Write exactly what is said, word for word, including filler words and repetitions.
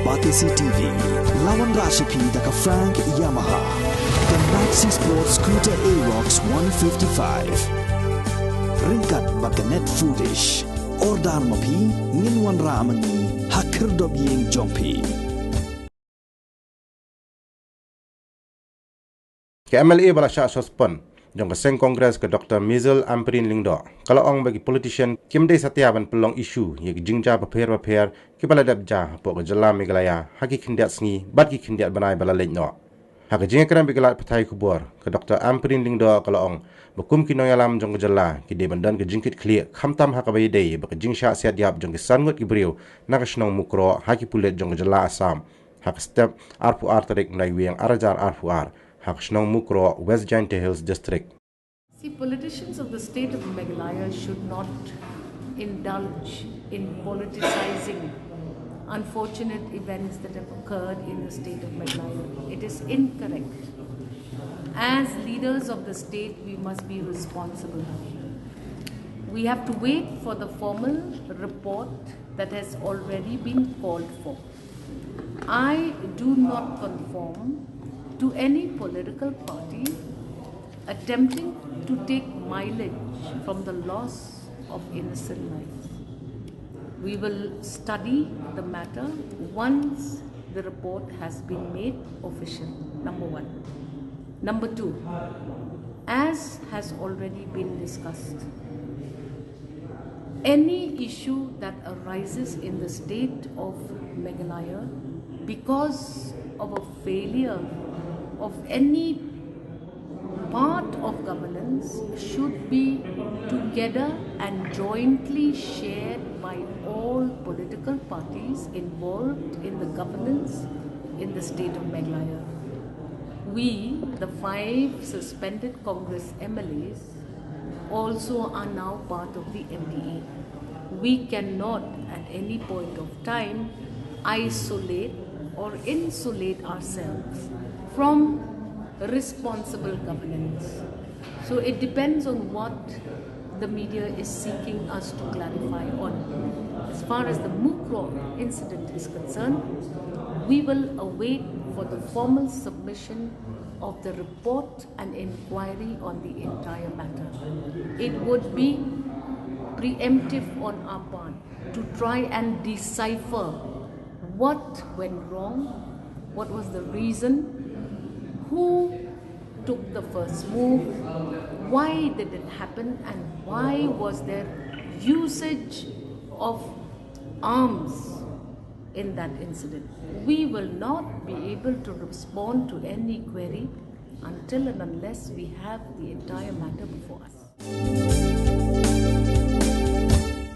Batesi T V, la wanrah sha phi da ka Frank Yamaha, ka Maxi Sport Scooter Aerox one fifty-five. Ryngkat bad ka Net Foodish. Order ma phi, ngin wanrah ma ngi ha khyrdop ïing jong phi. Ka M L A ba la shah suspend jong ka seng Congress, ka Doctor Mizel Ampareen Lyngdoh, ka la ong ba ki politician kim dei satia ban pynlong issue ïa ki jingjia bapher bapher kiba la dep jia hapoh ka jylla Meghalaya ha ki khyndiat sngi bad ki khyndiat bnai ba la leit noh. Ha ka jingïakren bad ki lad pathai khubor, ka Doctor Ampareen Lyngdoh ka la ong ba kum ki nongïalam jong ka jylla, ki dei ban don ka jingkitkhlieh khamtam ha kaba ïadei bad ka jingshah siat ïap jong ki san ngut ki briew na ka shnong Mukroh ha ki pulit jong ka jylla Assam ha ka step arphew ar tarik Naiwieng ar hajar arphew ar, ha ka shnong Mukroh, West Jaintia Hills District. See, politicians of the state of Meghalaya should not indulge in politicizing unfortunate events that have occurred in the state of Meghalaya. It is incorrect. As leaders of the state, we must be responsible. We have to wait for the formal report that has already been called for. I do not conform to any political party attempting to take mileage from the loss of innocent lives. We will study the matter once the report has been made official. Number one. Number two, as has already been discussed, any issue that arises in the state of Meghalaya because of a failure of any part of governance should be together and jointly shared by all political parties involved in the governance in the state of Meghalaya. We, the five suspended Congress M L As, also are now part of the M D A. We cannot at any point of time isolate or insulate ourselves from responsible governance. So it depends on what the media is seeking us to clarify on. As far as the Mukroh incident is concerned, we will await for the formal submission of the report and inquiry on the entire matter. It would be preemptive on our part to try and decipher what went wrong, what was the reason, who took the first move, why did it happen, and why was there usage of arms in that incident. We will not be able to respond to any query until and unless we have the entire matter before us.